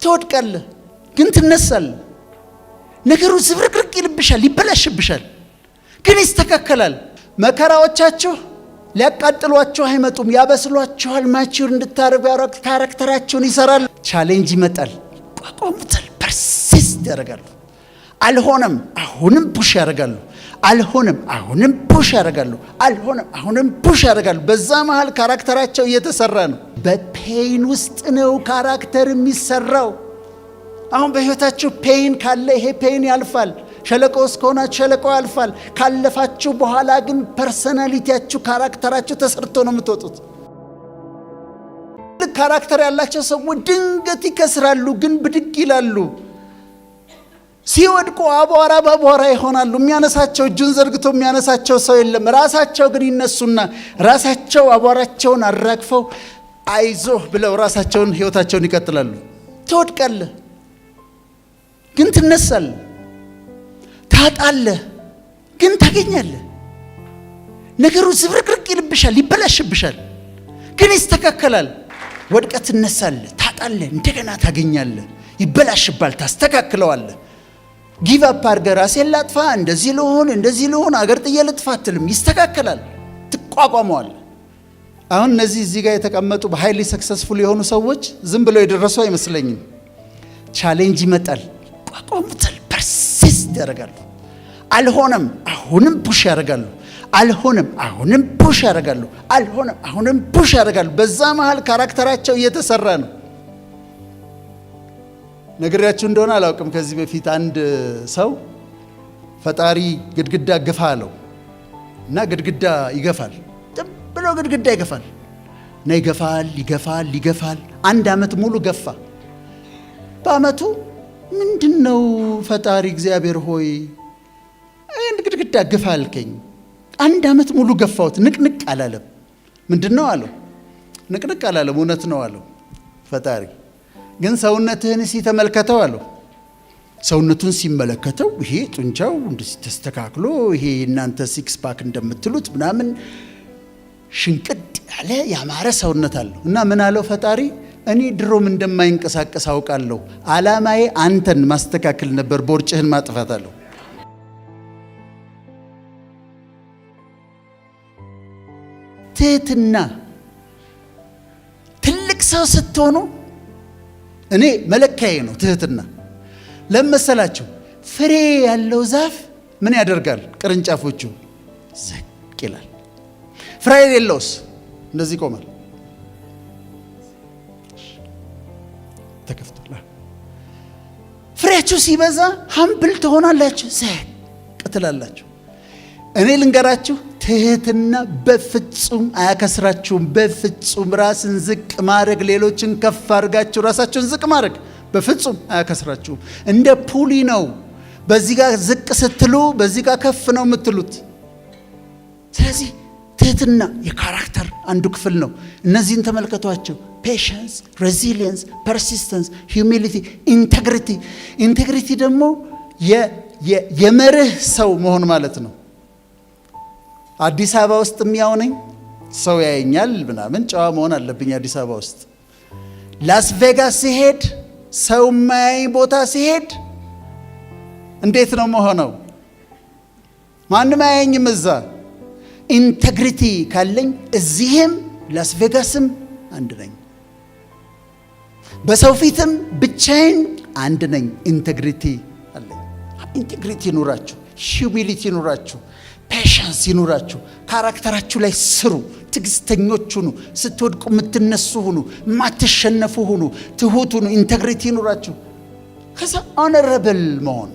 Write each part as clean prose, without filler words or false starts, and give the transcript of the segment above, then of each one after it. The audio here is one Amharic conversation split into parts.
ትወድቃለህ፣ ግን ትነሳለህ። ነገሩ ዝብርቅርቅ ይልብሻል፣ ይበላሽብሻል፣ ግን ይስተካከላል። መከራዎቻችሁ ሊያቃጥሏችሁ አይመጡም፣ ያበስሏችኋል። Mature እንድታደርጉ character ኣችሁን ይሰራል። Challenge ይመጣል፣ ይቋቋሙታል፣ persist ያደርጋሉ። አልሆነም፣ አሁንም push ያደርጋሉ። አልሆነም፣ አሁንም push ያደርጋሉ። አልሆነም፣ አሁንም push ያደርጋሉ። በዛ መሃል character ኣቸው እየተሰራ ነው። በ pain ውስጥ ነው character የሚሰራው። አሁን በህይወታችሁ pain ካለ ይሄ pain ያልፋል። ሸለቆ ውስጥ ከሆናችሁ ሸለቆ ያልፋል። ካለፋችሁ በኋላ ግን personality ያችሁ፣ character ኣችሁ ተሰርቶ ነው የምትወጡት። Character ያላቸው ሰዎች ድንገት ይከስራሉ፣ ግን ብድግ ይላሉ። ሲወድቁ አቧራ በአቧራ ይሆናሉ። የሚያነሳቸው፣ እጁን ዘርግቶ የሚያነሳቸው ሰው የለም። ራሳቸው ግን ይነሱና ራሳቸው አቧራቸውን አራግፈው አይዞህ ብለው ራሳቸውን ህይወታቸውን ይቀጥላሉ። ትወድቃለህ፣ ግን ትነሳለህ። ታጣለህ፣ ግን ታገኛለህ። ነገሩ ዝብርቅርቅ ይልብሻል፣ ይበላሽብሻል፣ ግን ይስተካከላል። ወድቀህ ትነሳለህ፣ ታጣለህ፣ እንደገና ታገኛለህ። ይበላሽብሃል፣ ታስተካክለዋለህ። Give up አድርገህ ራሴን ላጥፋ፣ እንደዚህ ልሁን፣ እንደዚህ ልሁን፣ አገር ጥዬ ልጥፋ አትልም። ይስተካከላል፣ ትቋቋመዋለህ። አሁን እነዚህ እዚህ ጋር የተቀመጡ በ highly successful የሆኑ ሰዎች ዝም ብለው የደረሱ አይመስለኝም። Challenge ይመጣል፣ ይቋቋሙታል፣ persist ያደርጋሉ። አልሆነም፣ አሁንም push ያደርጋሉ። አልሆነም፣ አሁንም push ያደርጋሉ። አልሆነም፣ አሁንም push ያደርጋሉ። በዛ መሃል character ኣቸው እየተሰራ ነው። ነግሬያችሁ እንደሆነ አላውቅም። ከዚህ በፊት አንድ ሰው ፈጣሪ ግድግዳ ግፋ አለው እና ግድግዳ ይገፋል። ዝም ብሎ ግድግዳ ይገፋል እና ይገፋል፣ ይገፋል፣ ይገፋል። አንድ ዓመት ሙሉ ገፋ። በዓመቱ ምንድን ነው ፈጣሪ እግዚአብሔር ሆይ፣ ይህን ግድግዳ ግፋ አልከኝ፣ አንድ ዓመት ሙሉ ገፋሁት፣ ንቅንቅ አላለም። ምንድን ነው አለው። ንቅንቅ አላለም፣ እውነት ነው አለው ፈጣሪ። ግን ሰውነትህን እስኪ ተመልከተው አለው። ሰውነቱን ሲመለከተው ይሄ ጡንቻው እንደዚህ ተስተካክሎ፣ ይሄ እናንተ six pack እንደምትሉት ምናምን፣ ሽንቅጥ ያለ ያማረ ሰውነት አለው። እና ምን አለው ፈጣሪ? እኔ ድሮም እንደማይንቀሳቀስ አውቃለሁ። ዓላማዬ አንተን ማስተካከል ነበር፣ ቦርጭህን ማጥፋት አለው። ትህትና፣ ትልቅ ሰው ስትሆኑ እኔ መለኪያዬ ነው ትህትና። ለመሰላችሁ ፍሬ ያለው ዛፍ ምን ያደርጋል? ቅርንጫፎቹ ዝቅ ይላል። ፍሬ የሌለውስ እንደዚህ ይቆማል። ተከፍቷል። ፍሬያችሁ ሲበዛ humble ትሆናላችሁ፣ ዝቅ ትላላችሁ። እኔ ልንገራችሁ፣ ትህትና በፍጹም አያከስራችሁም። በፍጹም ራስን ዝቅ ማድረግ፣ ሌሎችን ከፍ አድርጋችሁ ራሳችሁን ዝቅ ማድረግ በፍጹም አያከስራችሁም። እንደ pulley ነው። በዚህ ጋር ዝቅ ስትሉ በዚህ ጋር ከፍ ነው የምትሉት። ስለዚህ ትህትና የ character አንዱ ክፍል ነው። እነዚህን ተመልከቷቸው። Patience፣ resilience፣ persistence፣ humility፣ integrity። Integrity ደግሞ የመርህ ሰው መሆን ማለት ነው። አዲስ አበባ ውስጥ የሚያው ነኝ፣ ሰው ያየኛል ምናምን፣ ጨዋ መሆን አለብኝ አዲስ አበባ ውስጥ። ላስ ቬጋስ ስሄድ፣ ሰው የማያየኝ ቦታ ስሄድ እንዴት ነው ምሆነው? ማንም አያየኝም እዛ። Integrity ካለኝ እዚህም ላስ ቬጋስም አንድ ነኝ። በሰው ፊትም ብቻዬን አንድ ነኝ። Integrity አለኝ። Integrity ይኑራችሁ፣ humility ይኑራችሁ፣ patience ይኑራችሁ። Character ኣችሁ ላይ ስሩ። ትዕግስተኞች ሁኑ። ስትወድቁ የምትነሱ ሁኑ። የማትሸነፉ ሁኑ። ትሁት ሁኑ። Integrity ይኑራችሁ። ከዛ honorable መሆን።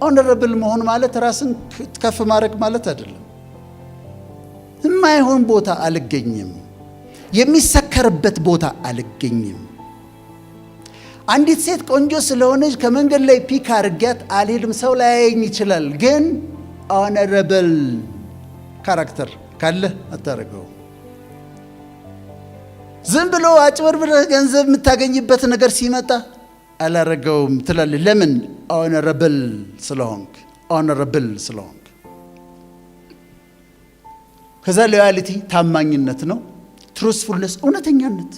Honorable መሆን ማለት ራስን ከፍ ማድረግ ማለት አይደለም። የማይሆን ቦታ አልገኝም። የሚሰከርበት ቦታ አልገኝም። አንዲት ሴት ቆንጆ ስለሆነች ከመንገድ ላይ pick አድርጊያት አልሄድም። ሰው ላያየኝ ይችላል፣ ግን honorable character ካለ አታደርገው። ዝም ብሎ አጭበርብረህ ገንዘብ የምታገኝበት ነገር ሲመጣ አላረገውም ትላለህ። ለምን? Honorable ስለሆንክ፣ honorable ስለሆንክ። ከዛ loyalty ታማኝነት ነው። Truthfulness እውነተኛነት፣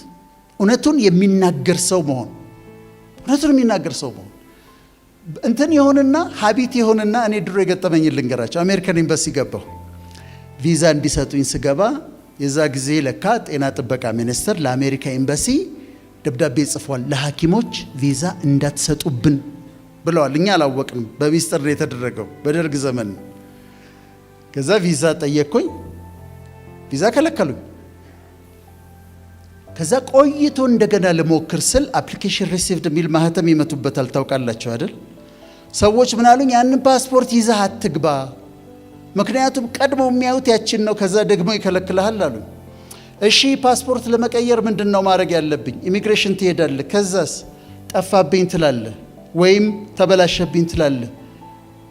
እውነቱን የሚናገር ሰው መሆን። እውነቱን የሚናገር ሰው መሆን እንትን የሆንና habit የሆንና እኔ ድሮ የገጠመኝ ልንገራችሁ። አሜሪካን ኤምባሲ ገባሁ። ቪዛ እንዲሰጡኝ ስገባ የዛ ጊዜ ለካ ጤና ጥበቃ ሚኒስቴር ለአሜሪካ ኤምባሲ ደብዳቤ ጽፏል። ለሐኪሞች ቪዛ እንዳትሰጡብን ብለዋል። እኛ አላወቅንም። በሚስጥር ነው የተደረገው በደርግ ዘመን። ከዛ ቪዛ ጠየቅኩኝ። ቪዛ ከለከሉኝ። ከዛ ቆይቶ እንደገና ልሞክር ስል "application received" የሚል ማህተም ይመቱበታል። ታውቃላችሁ አይደል? ሰዎች ምን አሉኝ? ያንን ፓስፖርት ይዘህ አትግባ፣ ምክንያቱም ቀድሞ የሚያዩት ያችን ነው፣ ከዛ ደግሞ ይከለክልሃል አሉኝ። እሺ፣ ፓስፖርት ለመቀየር ምንድን ነው ማድረግ ያለብኝ? ኢሚግሬሽን ትሄዳለህ። ከዛስ? ጠፋብኝ ትላለህ ወይም ተበላሸብኝ ትላለህ።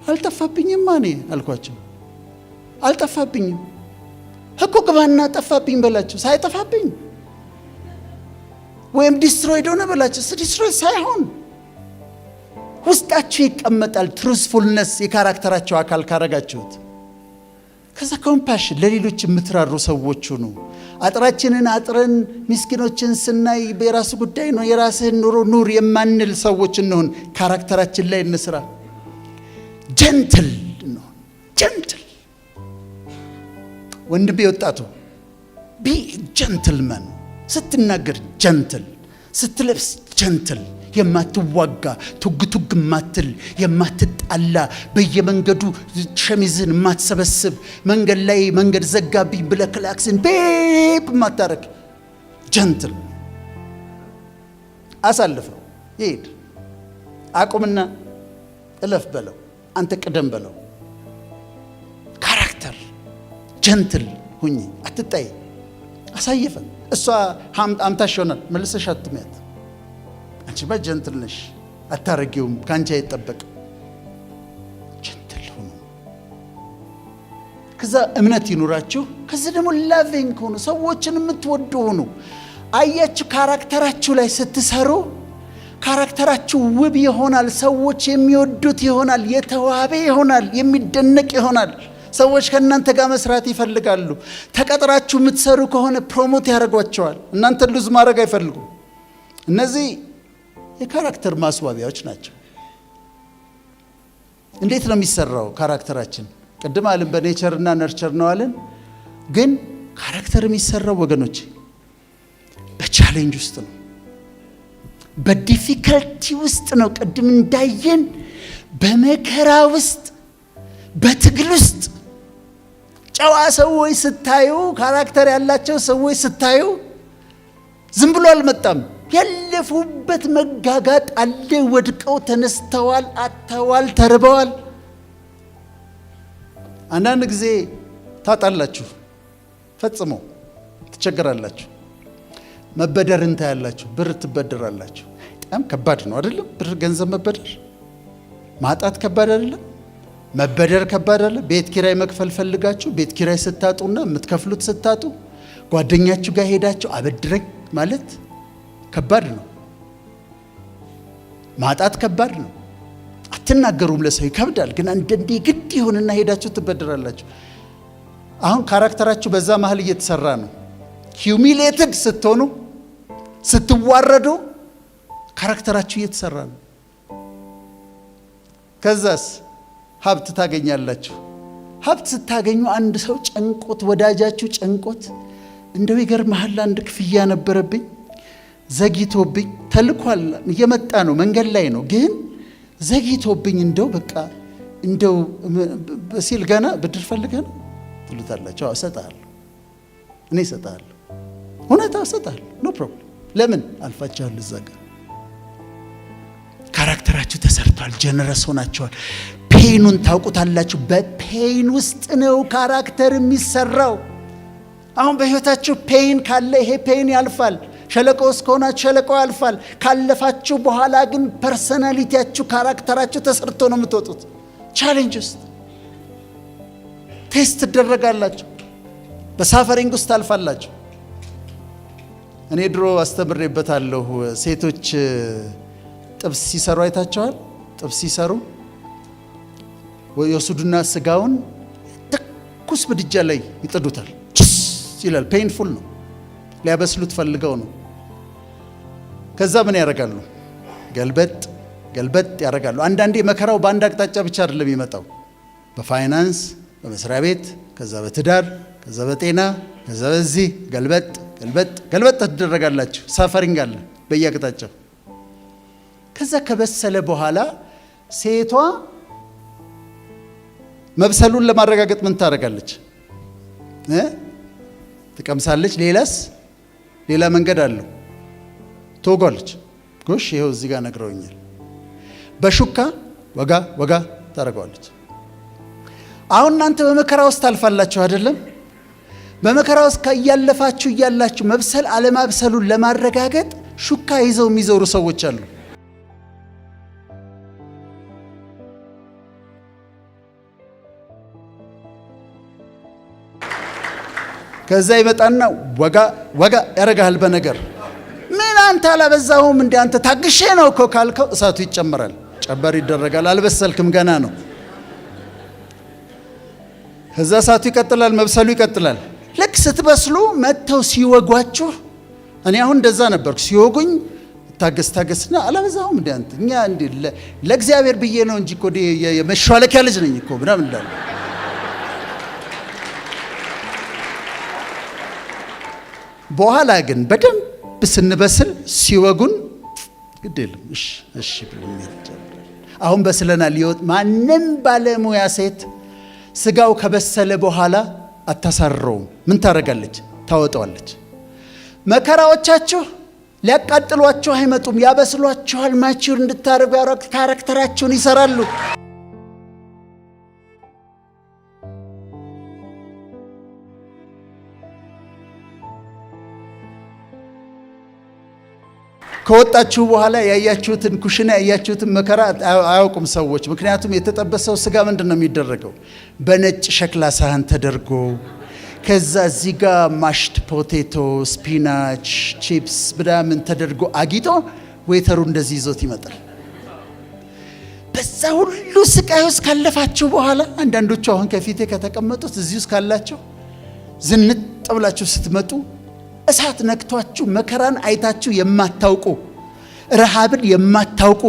አልጠፋብኝም እኔ አልኳቸው። አልጠፋብኝም እኮ። ግባና ጠፋብኝ በላቸው። ሳይጠፋብኝ ወይም destroyed ሆነ በላቸው። Destroy ሳይሆን ውስጣችሁ ይቀመጣል። Truthfulness የ character ኣችሁ አካል ካረጋችሁት፣ ከዛ compassion፣ ለሌሎች የምትራሩ ሰዎች ሁኑ። አጥራችንን አጥረን ምስኪኖችን ስናይ የራሱ ጉዳይ ነው፣ የራስህን ኑሮ ኑር የማንል ሰዎች እንሁን። Character ኣችን ላይ እንስራ። Gentle እንሁን። Gentle። ወንድሜ ወጣቱ፣ be gentleman። ስትናገር gentle፣ ስትለብስ gentle፣ የማትዋጋ፣ ቱግ ቱግ የማትል፣ የማትጣላ፣ በየመንገዱ ሸሚዝን የማትሰበስብ፣ መንገድ ላይ መንገድ ዘጋብኝ ብለህ ክላክስን ቤብ የማታረግ፣ gentle። አሳልፈው ይሄድ፣ አቁምና እለፍ በለው፣ አንተ ቅደም በለው። Character፣ gentle ሁኚ፣ አትጣይ፣ አሳይፈ እሷ አምታሽ ይሆናል፣ መልሰሽ አትሚያት። አንቺማ gentle ነሽ፣ አታረጊውም፣ ከአንቺ አይጠበቅም። Gentle ሁኑ። ከዛ እምነት ይኑራችሁ። ከዛ ደግሞ loving ሁኑ፣ ሰዎችን የምትወዱ ሁኑ። አያችሁ፣ character ኣችሁ ላይ ስትሰሩ character ኣችሁ ውብ ይሆናል። ሰዎች የሚወዱት ይሆናል። የተዋበ ይሆናል። የሚደነቅ ይሆናል። ሰዎች ከእናንተ ጋር መስራት ይፈልጋሉ። ተቀጥራችሁ የምትሰሩ ከሆነ promote ያደርጓችኋል። እናንተን lose ማድረግ አይፈልጉም። እነዚህ የ character ማስዋቢያዎች ናቸው። እንዴት ነው የሚሰራው character ኣችን? ቅድም አልን በ nature እና nurture ነው አልን። ግን character የሚሰራው ወገኖች በ challenge ውስጥ ነው፣ በ difficulty ውስጥ ነው። ቅድም እንዳየን በመከራ ውስጥ፣ በትግል ውስጥ። ጨዋ ሰዎች ስታዩ፣ character ያላቸው ሰዎች ስታዩ ዝም ብሎ አልመጣም። ያለፉበት መጋጋጥ አለ። ወድቀው ተነስተዋል፣ አጥተዋል፣ ተርበዋል። አንዳንድ ጊዜ ታጣላችሁ፣ ፈጽሞ ትቸገራላችሁ። መበደርን ታያላችሁ፣ ብር ትበደራላችሁ። በጣም ከባድ ነው አይደለም? ብር፣ ገንዘብ መበደር፣ ማጣት ከባድ አይደለም? መበደር ከባድ አይደለም? ቤት ኪራይ መክፈል ፈልጋችሁ ቤት ኪራይ ስታጡና የምትከፍሉት ስታጡ ጓደኛችሁ ጋር ሄዳችሁ አበድረኝ ማለት ከባድ ነው። ማጣት ከባድ ነው። አትናገሩም፣ ለሰው ይከብዳል። ግን አንዳንዴ ግድ ይሆንና ሄዳችሁ ትበደራላችሁ። አሁን character ኣችሁ በዛ መሀል እየተሰራ ነው። Humiliated ስትሆኑ፣ ስትዋረዱ character ኣችሁ እየተሰራ ነው። ከዛስ ሀብት ታገኛላችሁ። ሀብት ስታገኙ አንድ ሰው ጨንቆት፣ ወዳጃችሁ ጨንቆት፣ እንደው ይገርምሃል አንድ ክፍያ ነበረብኝ፣ ዘግይቶብኝ፣ ተልኳል፣ እየመጣ ነው፣ መንገድ ላይ ነው፣ ግን ዘግይቶብኝ፣ እንደው በቃ እንደው ሲል ገና ብድር ፈልገህ ነው ትሉታላችሁ። እሰጥሃለሁ፣ እኔ እሰጥሃለሁ፣ እውነት እሰጥሃለሁ፣ no problem። ለምን አልፋችኋል? እዛ ጋር character ኣችሁ ተሰርቷል። Generous ሆናችኋል። Pain ኑን ታውቁታላችሁ። በ pain ውስጥ ነው character የሚሰራው። አሁን በህይወታችሁ pain ካለ ይሄ pain ያልፋል። ሸለቆ ውስጥ ከሆናችሁ ሸለቆ ያልፋል። ካለፋችሁ በኋላ ግን personality ያችሁ፣ character ኣችሁ ተሰርቶ ነው የምትወጡት። Challenge ውስጥ test ትደረጋላችሁ። በ suffering ውስጥ ታልፋላችሁ። እኔ ድሮ አስተምሬበታለሁ። ሴቶች ጥብስ ሲሰሩ አይታችኋል? ጥብስ ሲሰሩ የወስዱና ስጋውን ትኩስ ምድጃ ላይ ይጥዱታል። ችስ ይላል። Painful ነው። ሊያበስሉት ፈልገው ነው። ከዛ ምን ያደርጋሉ? ገልበጥ ገልበጥ ያደርጋሉ። አንዳንዴ መከራው በአንድ አቅጣጫ ብቻ አይደለም የሚመጣው፣ በፋይናንስ፣ በመስሪያ ቤት፣ ከዛ በትዳር፣ ከዛ በጤና፣ ከዛ በዚህ ገልበጥ ገልበጥ ገልበጥ ትደረጋላችሁ። Suffering አለ በየአቅጣጫው። ከዛ ከበሰለ በኋላ ሴቷ መብሰሉን ለማረጋገጥ ምን ታደርጋለች? ትቀምሳለች። ሌላስ ሌላ መንገድ አለው። ትወጓለች። ጎሽ፣ ይኸው እዚህ ጋር ነግረውኛል። በሹካ ወጋ ወጋ ታደርገዋለች። አሁን እናንተ በመከራ ውስጥ ታልፋላችሁ አይደለም? በመከራ ውስጥ እያለፋችሁ እያላችሁ መብሰል አለማብሰሉን ለማረጋገጥ ሹካ ይዘው የሚዞሩ ሰዎች አሉ። ከዛ ይመጣና ወጋ ወጋ ያደርግሃል በነገር። ምን አንተ አላበዛሁም እንዴ? አንተ ታግሼ ነው እኮ ካልከው እሳቱ ይጨመራል፣ ጨበር ይደረጋል። አልበሰልክም፣ ገና ነው። ከዛ እሳቱ ይቀጥላል፣ መብሰሉ ይቀጥላል። ልክ ስትበስሉ መጥተው ሲወጓችሁ፣ እኔ አሁን እንደዛ ነበርኩ። ሲወጉኝ ታገስ ታገስና አላበዛሁም እንዴ አንተ፣ እኛ እንዴ ለእግዚአብሔር ብዬ ነው እንጂ እኮ የመሿለኪያ ልጅ ነኝ እኮ ምናምን እንዳለ። በኋላ ግን በደንብ ስንበስል ሲወጉን ግድ የለም፣ እሺ እሺ ብሎ። አሁን በስለናል። ይወጥ ማንም ባለሙያ ሴት ስጋው ከበሰለ በኋላ አታሳርረውም። ምን ታደርጋለች? ታወጣዋለች። መከራዎቻችሁ ሊያቃጥሏችሁ አይመጡም፣ ያበስሏችኋል። Mature እንድታደርጉ character ኣችሁን ይሰራሉ። ከወጣችሁ በኋላ ያያችሁትን ኩሽና፣ ያያችሁትን መከራ አያውቁም ሰዎች። ምክንያቱም የተጠበሰው ስጋ ምንድን ነው የሚደረገው? በነጭ ሸክላ ሳህን ተደርጎ፣ ከዛ እዚህ ጋር mashed potato፣ spinach፣ chips ምናምን ተደርጎ አጊጦ waiter ኡ እንደዚህ ይዞት ይመጣል። በዛ ሁሉ ስቃይ ውስጥ ካለፋችሁ በኋላ፣ አንዳንዶቹ አሁን ከፊቴ ከተቀመጡት እዚህ ውስጥ ካላችሁ፣ ዝንጥ ብላችሁ ስትመጡ እሳት ነክቷችሁ መከራን አይታችሁ የማታውቁ፣ ረሃብን የማታውቁ፣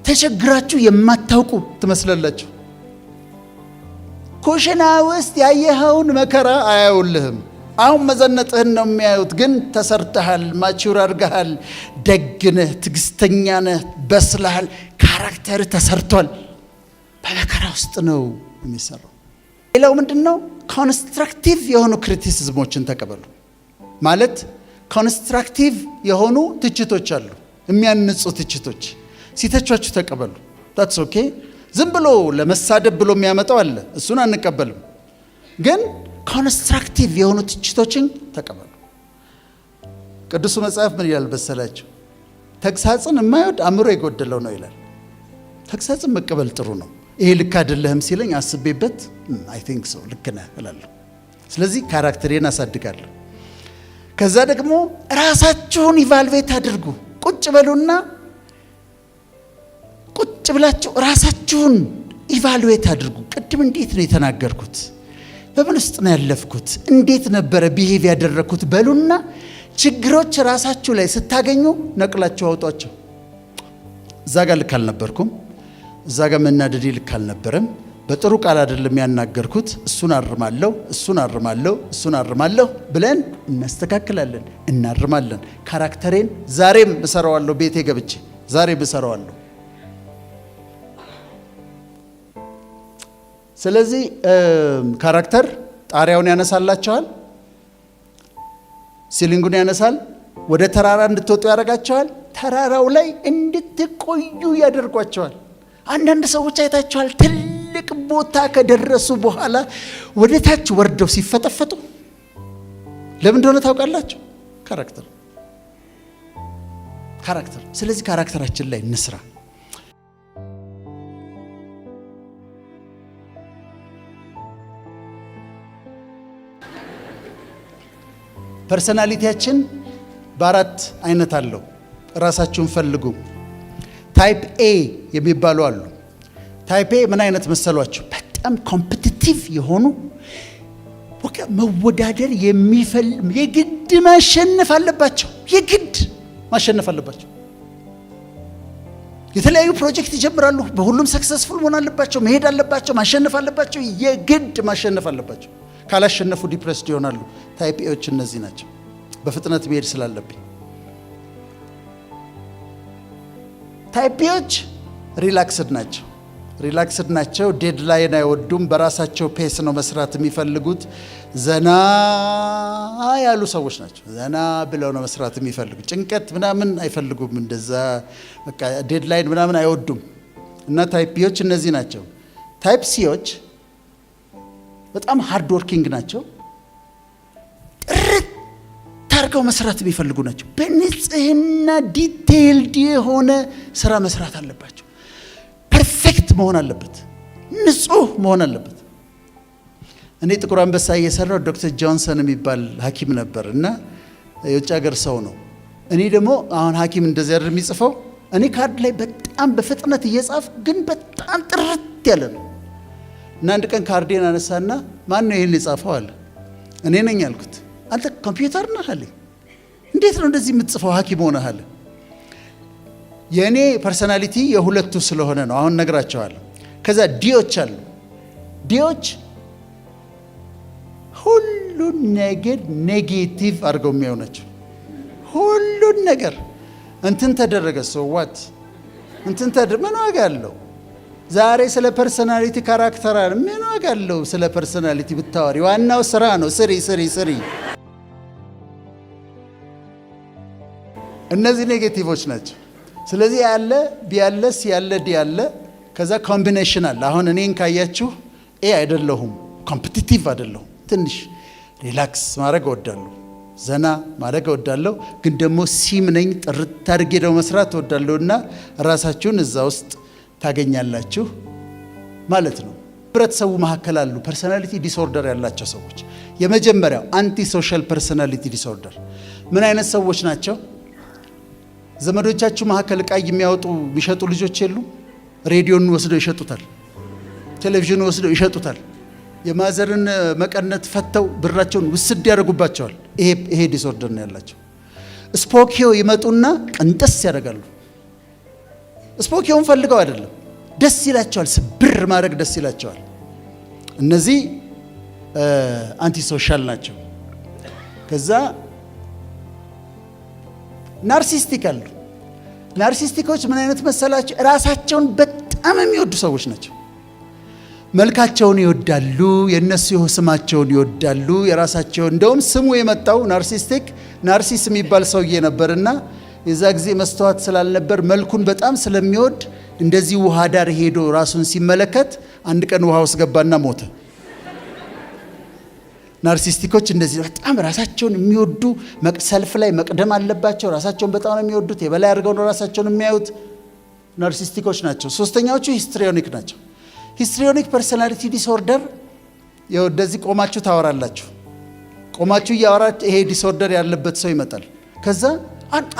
ተቸግራችሁ የማታውቁ ትመስላላችሁ። ኩሽና ውስጥ ያየኸውን መከራ አያዩልህም። አሁን መዘነጥህን ነው የሚያዩት። ግን ተሰርተሃል፣ mature አድርገሃል፣ ደግ ነህ፣ ትዕግስተኛ ነህ፣ በስለሃል፣ character ተሰርቷል። በመከራ ውስጥ ነው የሚሰራው። ሌላው ምንድን ነው? Constructive የሆኑ criticism ኦችን ተቀበሉ። ማለት constructive የሆኑ ትችቶች አሉ፣ የሚያንጹ ትችቶች ሲተቿችሁ ተቀበሉ። That's okay። ዝም ብሎ ለመሳደብ ብሎ የሚያመጣው አለ፣ እሱን አንቀበልም። ግን constructive የሆኑ ትችቶችን ተቀበሉ። ቅዱሱ መጽሐፍ ምን ይላል መሰላችሁ? ተግሳጽን የማይወድ አእምሮ የጎደለው ነው ይላል። ተግሳጽን መቀበል ጥሩ ነው። ይሄ ልክ አይደለህም ሲለኝ አስቤበት I think so፣ ልክ ነህ እላለሁ። ስለዚህ character ኤን አሳድጋለሁ። ከዛ ደግሞ ራሳችሁን evaluate አድርጉ። ቁጭ በሉና ቁጭ ብላችሁ ራሳችሁን evaluate አድርጉ። ቅድም እንዴት ነው የተናገርኩት? በምን ውስጥ ነው ያለፍኩት? እንዴት ነበረ behave ያደረግኩት? በሉና ችግሮች ራሳችሁ ላይ ስታገኙ ነቅላችሁ አውጧቸው። እዛ ጋር ልክ አልነበርኩም፣ እዛ ጋር መናደዴ ልክ አልነበረም፣ በጥሩ ቃል አይደለም ያናገርኩት፣ እሱን አርማለሁ፣ እሱን አርማለሁ፣ እሱን አርማለሁ ብለን እናስተካክላለን፣ እናርማለን። Character ኤን ዛሬም እሰራዋለሁ፣ ቤቴ ገብቼ ዛሬም እሰራዋለሁ። ስለዚህ character ጣሪያውን ያነሳላችኋል፣ ceiling ኡን ያነሳል፣ ወደ ተራራ እንድትወጡ ያደርጋችኋል። ተራራው ላይ እንድትቆዩ ያደርጓችኋል። አንዳንድ ሰዎች አይታችኋል። ትልቅ ቦታ ከደረሱ በኋላ ወደ ታች ወርደው ሲፈጠፈጡ ለምን እንደሆነ ታውቃላችሁ? Character፣ character። ስለዚህ character ኣችን ላይ እንስራ። Personality ያችን በአራት አይነት አለው። ራሳችሁን ፈልጉ። Type A የሚባሉ አሉ። Type A ምን አይነት መሰሏችሁ? በጣም competitive የሆኑ፣ በቃ መወዳደር የሚፈልግ፣ የግድ ማሸነፍ አለባቸው። የግድ ማሸነፍ አለባቸው። የተለያዩ ፕሮጀክት ይጀምራሉ። በሁሉም successful መሆን አለባቸው፣ መሄድ አለባቸው፣ ማሸነፍ አለባቸው። የግድ ማሸነፍ አለባቸው። ካላሸነፉ depressed ይሆናሉ። Type A ዎች እነዚህ ናቸው። በፍጥነት መሄድ ስላለብኝ type B ዎች relaxed ናቸው። Relaxed ናቸው። Deadline አይወዱም። በራሳቸው pace ነው መስራት የሚፈልጉት። ዘና ያሉ ሰዎች ናቸው። ዘና ብለው ነው መስራት የሚፈልጉት። ጭንቀት ምናምን አይፈልጉም። እንደዛ በቃ deadline ምናምን አይወዱም። እና type B ዎች እነዚህ ናቸው። Type C ዎች በጣም hard working ናቸው። ጥርት አድርገው መስራት የሚፈልጉ ናቸው። በንጽህና detailed የሆነ ስራ መስራት አለባቸው። Perfect መሆን አለበት። ንጹህ መሆን አለበት። እኔ ጥቁር አንበሳ እየሰራሁ ዶክተር ጆንሰን የሚባል ሐኪም ነበር እና የውጭ ሀገር ሰው ነው። እኔ ደግሞ አሁን ሐኪም እንደዚህ አይደል የሚጽፈው? እኔ ካርድ ላይ በጣም በፍጥነት እየጻፍኩ ግን በጣም ጥርት ያለ ነው። እና አንድ ቀን ካርዴን አነሳና "ማን ነው ይህን የጻፈው?" አለ። "እኔ ነኝ" አልኩት። "አንተ ኮምፒውተር ነህ?" አለኝ። "እንዴት ነው እንደዚህ የምትጽፈው ሐኪም ሆነህ?" አለ። የእኔ personality የሁለቱ ስለሆነ ነው። አሁን እነግራችኋለሁ። ከዛ D ዎች አሉ። D ዎች ሁሉን ነገር negative አድርገው የሚያዩ ናቸው። ሁሉን ነገር እንትን ተደረገ፣ so what፣ እንትን ተደረገ፣ ምን ዋጋ አለው? ዛሬ ስለ personality character ምን ዋጋ አለው? ስለ personality ብታወሪ ዋናው ስራ ነው። ስሪ፣ ስሪ፣ ስሪ። እነዚህ negative ኦች ናቸው። ስለዚህ A አለ፣ B አለ፣ C አለ፣ D አለ፣ ከዛ combination አለ። አሁን እኔን ካያችሁ A አይደለሁም፣ competitive አይደለሁም። ትንሽ relax ማድረግ እወዳለሁ፣ ዘና ማድረግ እወዳለሁ። ግን ደግሞ C ም ነኝ፣ ጥርት አድርጌ ደግሞ መስራት እወዳለሁ። እና ራሳችሁን እዛ ውስጥ ታገኛላችሁ ማለት ነው። ህብረተሰቡ መካከል አሉ personality disorder ያላቸው ሰዎች። የመጀመሪያው antisocial personality disorder ምን አይነት ሰዎች ናቸው? ዘመዶቻችሁ መካከል ዕቃ የሚያወጡ የሚሸጡ ልጆች የሉ? ሬዲዮን ወስደው ይሸጡታል። ቴሌቪዥን ወስደው ይሸጡታል። የ mother ን መቀነት ፈተው ብራቸውን ውስድ ያደርጉባቸዋል። ይሄ disorder ነው ያላቸው። ስፖኪዮ ይመጡና ቅንጥስ ያደርጋሉ። ስፖኪዮን ፈልገው አይደለም፣ ደስ ይላቸዋል። ስብር ማድረግ ደስ ይላቸዋል። እነዚህ antisocial ናቸው። ከዛ narcissistic አሉ። Narcissistic ኦች ምን አይነት መሰላችሁ? ራሳቸውን በጣም የሚወዱ ሰዎች ናቸው። መልካቸውን ይወዳሉ፣ የእነሱ ስማቸውን ይወዳሉ፣ የራሳቸውን። እንደውም ስሙ የመጣው narcissistic ናርሲስ የሚባል ሰውዬ ነበርና የዛ ጊዜ መስተዋት ስላልነበር መልኩን በጣም ስለሚወድ እንደዚህ ውሃ ዳር ሄዶ ራሱን ሲመለከት አንድ ቀን ውሃ ውስጥ ገባና ሞተ። Narcissistic ኦች እንደዚህ በጣም ራሳቸውን የሚወዱ፣ ሰልፍ ላይ መቅደም አለባቸው። ራሳቸውን በጣም ነው የሚወዱት። የበላይ አድርገው ነው ራሳቸውን የሚያዩት። Narcissistic ኦች ናቸው። ሶስተኛዎቹ histrionic ናቸው። Histrionic personality disorder እንደዚህ ቆማችሁ ታወራላችሁ። ቆማችሁ እያወራችሁ ይሄ disorder ያለበት ሰው ይመጣል። ከዛ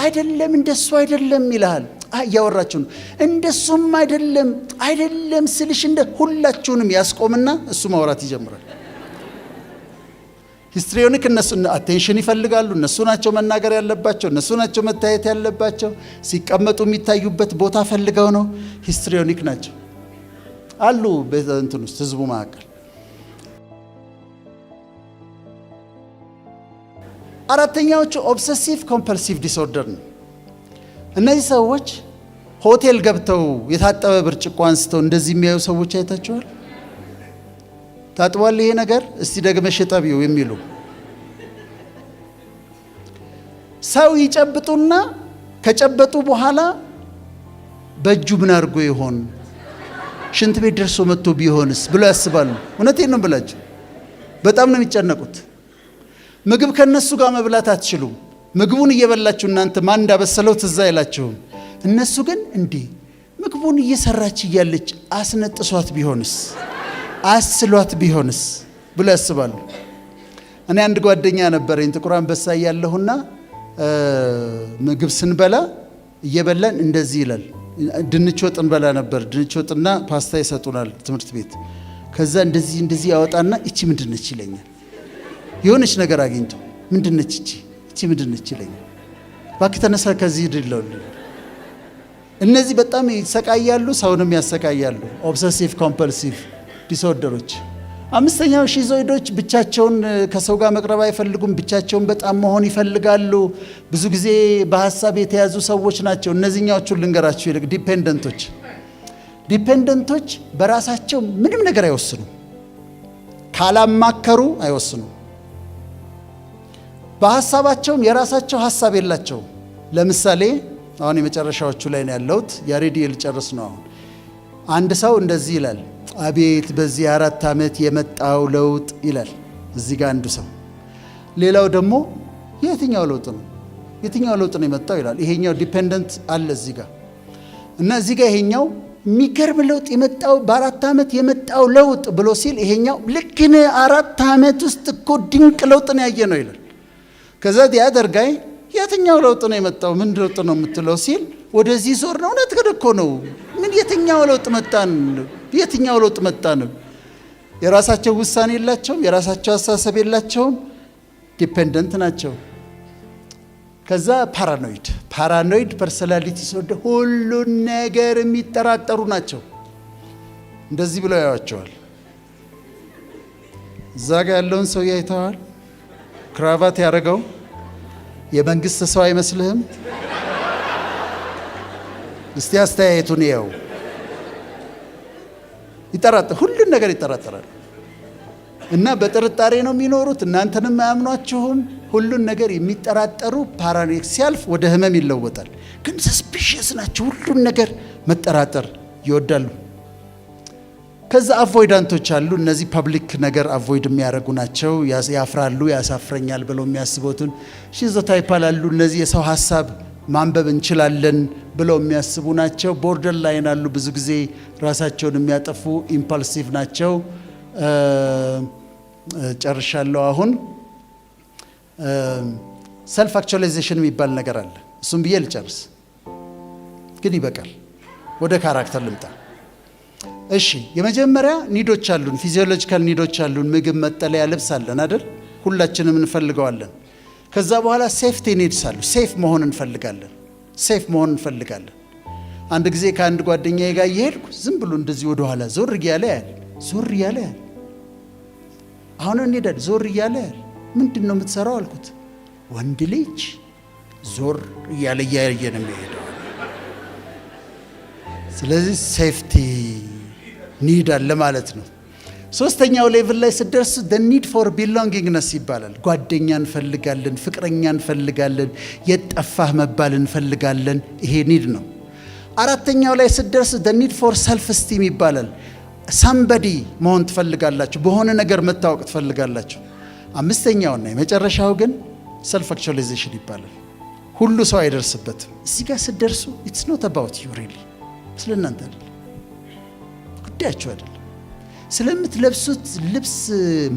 "አይደለም፣ እንደሱ አይደለም" ይልሃል። እያወራችሁ ነው። "እንደሱም አይደለም፣ አይደለም ስልሽ" እንደ ሁላችሁንም ያስቆምና እሱ ማውራት ይጀምራል። Histrionic እነሱ attention ይፈልጋሉ። እነሱ ናቸው መናገር ያለባቸው፣ እነሱ ናቸው መታየት ያለባቸው። ሲቀመጡ የሚታዩበት ቦታ ፈልገው ነው። Histrionic ናቸው አሉ እንትን ውስጥ ህዝቡ መካከል። አራተኛዎቹ obsessive compulsive disorder ነው። እነዚህ ሰዎች ሆቴል ገብተው የታጠበ ብርጭቆ አንስተው እንደዚህ የሚያዩ ሰዎች አይታችኋል? "ታጥቧል ይሄ ነገር፣ እስቲ ደግመሽ እጠቢው" የሚሉ፣ ሰው ይጨብጡና ከጨበጡ በኋላ "በእጁ ምን አድርጎ ይሆን? ሽንት ቤት ደርሶ መጥቶ ቢሆንስ?" ብሎ ያስባሉ። እውነቴን ነው ብላችሁ በጣም ነው የሚጨነቁት። ምግብ ከነሱ ጋር መብላት አትችሉም። ምግቡን እየበላችሁ እናንተ ማን እንዳበሰለው ትዝ አይላችሁም። እነሱ ግን "እንዴ፣ ምግቡን እየሰራች እያለች አስነጥሷት ቢሆንስ፣ አስሏት ቢሆንስ?" ብሎ ያስባሉ። እኔ አንድ ጓደኛ ነበረኝ ጥቁር አንበሳ እያለሁና ምግብ ስንበላ እየበላን እንደዚህ ይላል። ድንች ወጥ እንበላ ነበር። ድንች ወጥና ፓስታ ይሰጡናል ትምህርት ቤት። ከዛ እንደዚህ እንደዚህ ያወጣና "እቺ ምንድነች?" ይለኛል። የሆነች ነገር አግኝቶ "ምንድነች እቺ? እቺ ምንድነች?" ይለኛል። "እባክህ ተነሳ ከዚህ ሂድ" ይለዋል። እነዚህ በጣም ይሰቃያሉ፣ ሰውንም ያሰቃያሉ። Obsessive compulsive disorder ኦች። አምስተኛው schizoid ኦች ብቻቸውን፣ ከሰው ጋር መቅረብ አይፈልጉም። ብቻቸውን በጣም መሆን ይፈልጋሉ። ብዙ ጊዜ በሀሳብ የተያዙ ሰዎች ናቸው። እነዚህኛዎቹን ልንገራችሁ ይልቅ dependent ኦች። Dependent ኦች በራሳቸው ምንም ነገር አይወስኑም። ካላማከሩ አይወስኑም። በሀሳባቸውም የራሳቸው ሀሳብ የላቸውም። ለምሳሌ አሁን የመጨረሻዎቹ ላይ ነው ያለሁት። ያሬዲ ልጨርስ ነው። አሁን አንድ ሰው እንደዚህ ይላል፣ "አቤት በዚህ 4 ዓመት የመጣው ለውጥ" ይላል። እዚህ ጋር አንዱ ሰው፣ ሌላው ደግሞ "የትኛው ለውጥ ነው? የትኛው ለውጥ ነው የመጣው?" ይላል። ይሄኛው dependent አለ እዚህ ጋር እና እዚህ ጋር። ይሄኛው "የሚገርም ለውጥ የመጣው፣ በ4 ዓመት የመጣው ለውጥ" ብሎ ሲል፣ ይሄኛው "ልክ ነህ፣ 4 ዓመት ውስጥ እኮ ድንቅ ለውጥ ነው ያየነው" ይላል። ከዛ the other guy "የትኛው ለውጥ ነው የመጣው? ምን ለውጥ ነው የምትለው?" ሲል ወደዚህ ዞር ነው። "እውነት ግን እኮ ነው። ምን የትኛው ለውጥ መጣን? የትኛው ለውጥ መጣ ነው?" የራሳቸው ውሳኔ የላቸውም። የራሳቸው አስተሳሰብ የላቸውም። Dependent ናቸው። ከዛ paranoid personality disorder፣ ሁሉን ነገር የሚጠራጠሩ ናቸው። እንደዚህ ብለው ያዩዋቸዋል። እዛ ጋ ያለውን ሰው አይተዋል። ክራቫት ያደረገው የመንግስት ሰው አይመስልህም? እስቲ አስተያየቱን ይኸው። ሁሉን ነገር ይጠራጠራል እና በጥርጣሬ ነው የሚኖሩት። እናንተንም አያምኗችሁም። ሁሉን ነገር የሚጠራጠሩ፣ paranoid ሲያልፍ ወደ ህመም ይለወጣል። ግን suspicious ናቸው። ሁሉን ነገር መጠራጠር ይወዳሉ። ከዛ avoidant ኦች አሉ። እነዚህ public ነገር avoid የሚያደርጉ ናቸው። ያፍራሉ፣ ያሳፍረኛል ብለው የሚያስቡትን። Schizotypal አሉ። እነዚህ የሰው ሀሳብ ማንበብ እንችላለን ብለው የሚያስቡ ናቸው። Borderline አሉ። ብዙ ጊዜ ራሳቸውን የሚያጠፉ impulsive ናቸው። ጨርሻለሁ። አሁን self actualization የሚባል ነገር አለ። እሱም ብዬ ልጨርስ፣ ግን ይበቃል። ወደ character ልምጣ። እሺ፣ የመጀመሪያ need ኦች አሉን፣ physiological need ኦች አሉን። ምግብ፣ መጠለያ፣ ልብስ አለን አይደል? ሁላችንም እንፈልገዋለን። ከዛ በኋላ safety needs አሉ። Safe መሆን እንፈልጋለን። Safe መሆን እንፈልጋለን። አንድ ጊዜ ከአንድ ጓደኛዬ ጋር እየሄድኩ ዝም ብሎ እንደዚህ ወደ ኋላ ዞር እያለ ያያል፣ ዞር እያለ ያያል። አሁን እንሄዳለን፣ ዞር እያለ ያያል። "ምንድን ነው የምትሰራው?" አልኩት። "ወንድ ልጅ ዞር እያለ እያየ ነው የሚሄደው።" ስለዚህ safety need አለ ማለት ነው። ሶስተኛው level ላይ ስትደርሱ the need for belongingness ይባላል። ጓደኛ እንፈልጋለን፣ ፍቅረኛ እንፈልጋለን፣ የት ጠፋህ መባል እንፈልጋለን። ይሄ need ነው። አራተኛው ላይ ስትደርሱ the need for self esteem ይባላል። Somebody መሆን ትፈልጋላችሁ፣ በሆነ ነገር መታወቅ ትፈልጋላችሁ። አምስተኛውና የመጨረሻው ግን self actualization ይባላል። ሁሉ ሰው አይደርስበትም። እዚህ ጋር ስትደርሱ it's not about you really፣ ስለ እናንተ አይደለም፣ ጉዳያችሁ አይደለም። ስለምትለብሱት ልብስ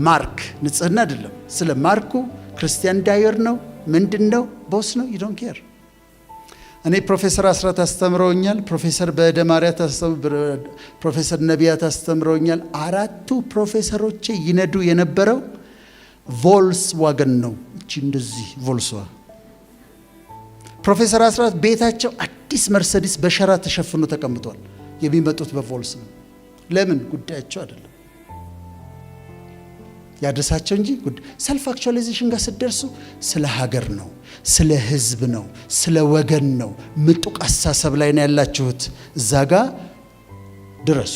ማርክ ንጽህና አይደለም። ስለ ማርኩ Christian Dior ነው፣ ምንድን ነው፣ Boss ነው፣ you don't care። እኔ ፕሮፌሰር አስራት አስተምረውኛል። ፕሮፌሰር በእደ ማርያት፣ ፕሮፌሰር ነቢያት አስተምረውኛል። አራቱ ፕሮፌሰሮቼ ይነዱ የነበረው ቮልስዋገን ነው። እቺ እንደዚህ ቮልስዋ። ፕሮፌሰር አስራት ቤታቸው አዲስ መርሰዲስ በሸራ ተሸፍኖ ተቀምጧል። የሚመጡት በቮልስ ነው። ለምን? ጉዳያቸው አይደለም፣ ያድርሳቸው እንጂ። Self actualization ጋር ስትደርሱ ስለ ሀገር ነው፣ ስለ ሕዝብ ነው፣ ስለ ወገን ነው። ምጡቅ አስተሳሰብ ላይ ነው ያላችሁት። እዛ ጋ ድረሱ።